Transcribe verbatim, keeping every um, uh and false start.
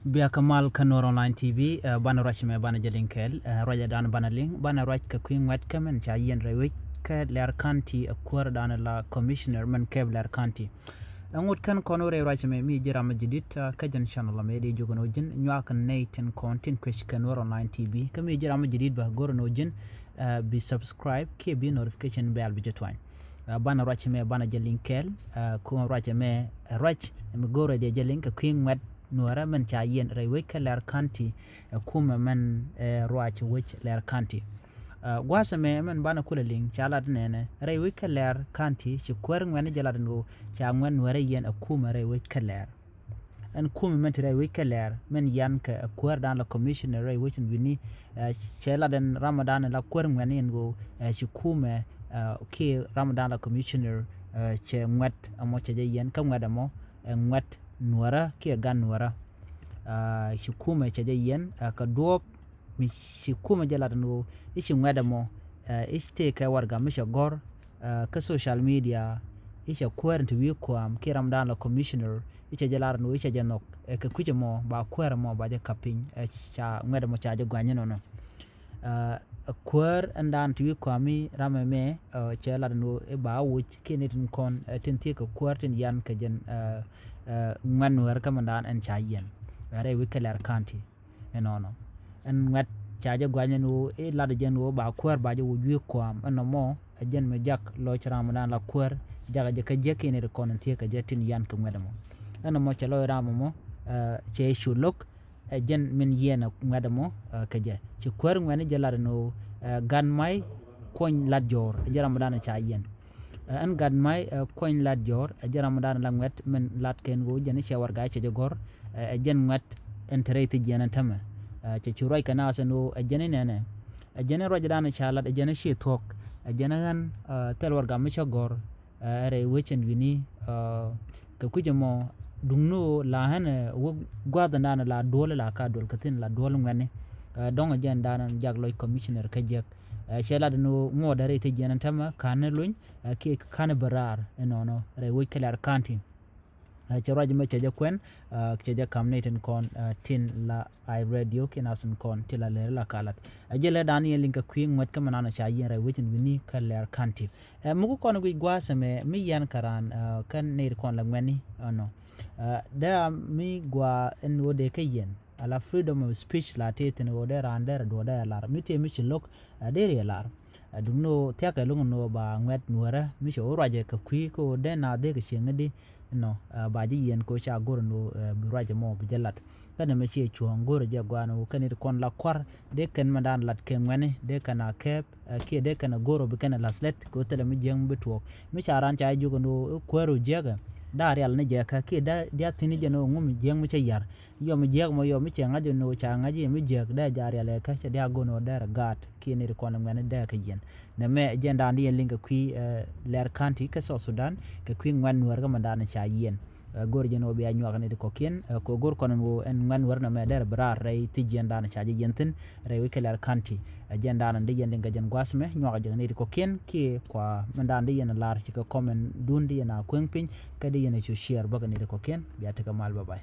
Bia kä mal kä Nuɔr Online T V, eh, banɛ ruac mɛ banɛ jɛ liŋ kɛɛl, eh, ruac dan banɛ liŋ, banɛ ruac kɛ kui̱ ŋuɛt kä mɛn ca yiɛn rɛy wec kä Lɛr County, eh, kuäär dan la commissioner mɛn kɛp Lɛr County. Ɛ ŋut kɛn kɔn wä rɛy ruac mɛ mi ji̱ ram mi ji̱ dit, eh, kä jɛn channel mɛ di jogɛ nɔ ji̱n nyuak nɛy tin kɔn tin kuec kɛ Nuɔr Online T V. Kä mi ji̱ ram mi ji̱ dit ba go̱r nɔ ji̱n, eh, bi subscribe kiɛ bi notification bell bi jɛ tuany. Eh, banɛ ruac mɛ banɛ jɛ liŋ kɛɛl, eh, ku ruac mɛ, eh, ruac mɛ go̱r rɛy jɛ liŋ kɛ kui̱ ŋuɛt Nuɔrä mɛn ca yiɛn rɛy wec kä Lɛr County, eh, kumɛ mɛn, eh, ruac wec Lɛr County. Eh, gua̱a̱th ɛmɛ mɛn banɛ kulɛ liŋ ca lat nɛnɛ rɛy wec kä Lɛr County ci kuäär ŋuɛ̈tni jɛ lat ɛn ɣöö ca ŋuɛ̈t Nuɔrä yiɛn ɛ kumɛ rɛy wec kä Lɛr. Ɛn kumɛ mɛn ti rɛy wec kä Lɛr mɛn yan kɛ ɛ kuäär dan la commissioner rɛy wec ɛn wi̱ni, eh, cɛ lat ɛn ram dan la kuäär ŋuɛ̈tni ɛn ɣöö, eh, ci kumɛ, eh, kiɛ ram dan la commissioner, eh, cɛ ŋuɛ̈t ɛmɔ cɛ jɛ yiɛn kä ŋuɛ̈t ɛmɔ, eh, ŋuɛ̈t Nuɔrä kiɛ gan Nuɔrä. Ah, ci kumɛ cɛ jɛ yiɛn, ah, kɛ duɔ̱ɔ̱p mi ci kumɛ jɛ lat ɛn ɣöö i̱ ci ŋuɛ̈t ɛmɔ, ah, i̱ ci tëëkɛ warɛga mi cɛ gɔ̱r, ah, kä social media, i̱ cɛ kuäär in te wi̱i̱ kua̱a̱m kiɛ ram dan la commissioner, i̱ cɛ jɛ lat ɛn ɣöö i̱ cɛ jɛ nhɔk, eh, kɛ kui̱c ɛmɔ ba kuäär ɛmɔ ba jɛ ka̱p piny, eh, ca ŋuɛ̈t ɛmɔ ca jɛ gua̱ny inɔnɔ. Ah, kuäär ɛn dan te wi̱i̱ kua̱a̱m i̱ ram ɛmɛ, ah, cɛ lat ɛn ɣöö i̱ ba wuc kiɛ ni tin kɔn, eh, tin thiek kɛ kuäär tin yan kɛ jɛn, eh, eh, ŋuɛ̈t Nuɔrä kä mɛn dan ɛn ca yiɛn, eh, rɛy wec kä Lɛr County. Ɛnɔnɔ ɛn ŋuɛ̈t ca jɛ gua̱ny ɛn ɣöö i̱ lat jɛn ɣöö ba kuäär ba jɛ wuc wi̱i̱ kua̱a̱m ɛn nɔmɔ ɛ jɛn mi jak lɔc ram dan la kuäär jak jɛ kä jiäk kiɛ ni ti kɔn in thiek kɛ jɛ tin yan kɛ ŋuɛ̈t ɛmɔ. Ɛn nɔmɔ cɛ lɔc ram ɛmɔ, eh, cɛ cu lo̱k, ɛ jɛn min yiɛn ɛ ŋuɛ̈t ɛmɔ, eh, kɛ jɛ. Ci kuäär ŋuɛ̈tni jɛ lat ɛn ɣöö, eh, gan may kuɔny lat jɔɔr ɛ jɛ ram dan ca yiɛn. Eh, ɛn gan may, eh, kuɔny lat jɔɔr ɛ jɛ ram dan la ŋuɛ̈t min lat kɛn ɣöö jɛn i̱ cɛ warɛga cɛ jɛ gɔ̱r, eh, ɛ jɛn ŋuɛ̈t ɛn te rɛy thi̱c jiɛn ɛn tämɛ. Eh, cɛ cu ruac kɛ naath ɛn ɣöö ɛ jɛn i̱ nɛnɛ, ɛ jɛn i̱ ruac dan ca lat ɛ jɛn i̱ ci thuɔ̱k, ɛ jɛn i̱ ɣän, eh, thil warɛga mi cä gɔ̱r, eh, rɛy wec ɛn wi̱ni, eh, kɛ kui̱c ɛmɔ duŋni ɣöö la ɣän, eh, wä gua̱a̱th ɛn dan la duɔl la ka duɔl kä thi̱n la duɔl ŋuɛ̈tni. Eh, dɔ̱ŋ ɛ jɛn dan jak lɔc commissioner kä jiäk. Eh, cɛ lat ɛn ɣöö ŋuɔ̱t rɛy thi̱c jiɛn ɛn tämɛ ka̱n ni luny, eh, kiɛ ka̱n ni bɛ raar ɛnɔnɔ rɛy wec kä Lɛr County. Eh, cɛ ruac mɛ cɛ jɛ kuɛn, eh, cɛ jɛ ka̱m ni tin kɔn, eh, tin la Ai Radio kiɛ nath tin kɔn ti la lɛr la kalat. Ɛ jɛ lɛ dan yɛn liŋ kɛ kui̱ ŋuɛ̈t kä mɛ nan ca yiɛn rɛy wec in wi̱ni kä Lɛr County. Ɛ muk kɔn guic gua̱a̱th ɛmɛ mi yɛn kɛ raan, ɛ, kɛn nɛy ti kɔn la ŋuɛ̈tni ɛnɔ. Ɛ dee a mi gɔaa ɛn ɣöö dee kä yɛn ala freedom of speech la tëë thi̱n ɣöö dee raan dee rɛ duɔ̱ɔ̱r dee rɛ lar mi tëë mi ci lo̱k, ɛ dee rɛ lar. Ɛ duŋni ɣöö thia̱kɛ lo̱ŋ ni ɣöö ba ŋuɛ̈t Nuɔrä mi cɛ ɣöö ruacɛ kɛ kui̱ kä ɣöö dee naath dee kɛ cieŋ i̱di. Nɔ, ɛ, ba ji̱ yiɛn kɛ ɣöö ca go̱r ɛn ɣöö, ɛ, bi ruac ɛmɔ bi jɛ lat. Kä nɛmɛ ciɛ cuɔ̱ɔ̱ŋ go̱r jɛ gɔaa ɛn ɣöö kɛn i̱ ti kɔn la kua̱r dee kɛn mɛ dan lat kɛ ŋuɛ̈tni dee kɛn a kɛɛp, ɛ, kiɛ dee kɛn a go̱r ɔ bi kɛn a la̱th lät kɛ ɣöö thilɛ mi jiäk mi bi tuɔɔk. Mi ca raan ca jɛ jiök ɛn ɣöö kuäär ɔ jiäkɛ, da̱a̱ rial ni jɛ kä kiɛ da̱a̱ diath thi̱n jɛ ɛn ɣöö ŋu mi jiäk mi cä ya̱r. Yɔ mi jiäk mɔ yɔ mi cɛ ŋa̱c ɛn ɣöö ca ŋa̱c i̱ mi jiäk dee a ja̱a̱ rial ɛ kä cɛ dia̱a̱ go̱n ɣöö dee rɛ gaat kiɛ ni ti kɔn ŋuɛ̈tni dee kɛ yiɛn. Nɛmɛ jɛn dan di yɛn liŋ kɛ kui̱, ɛ, Lɛr County kä South Sudan kɛ kui̱ ŋuɛ̈t Nuɔr kä mɛ dan ca yiɛn. Ɛ, go̱r jɛn ɣöö bia nyuak ni ti kɔ̱kiɛn, ɛ, kɛ go̱r kɔn ɛn ɣöö ɛn ŋuɛ̈t Nuɔr nɛmɛ derɛ bi raar rɛy thi̱c jɛn dan ca jɛ yiɛn thi̱n rɛy wec kɛ Lɛr County. Ɛ, jɛn dan di yɛn liŋ kɛ jɛn gua̱a̱th mɛ nyuak jɛ ni ti kɔ̱kiɛn kiɛ kua mɛ dan di yɛn lar ci kɛ comment dun di yɛn a kueŋ piny kä di yɛn a cu share bäkɛ ni ti kɔ̱kiɛn. Bia tekɛ mal, bye bye.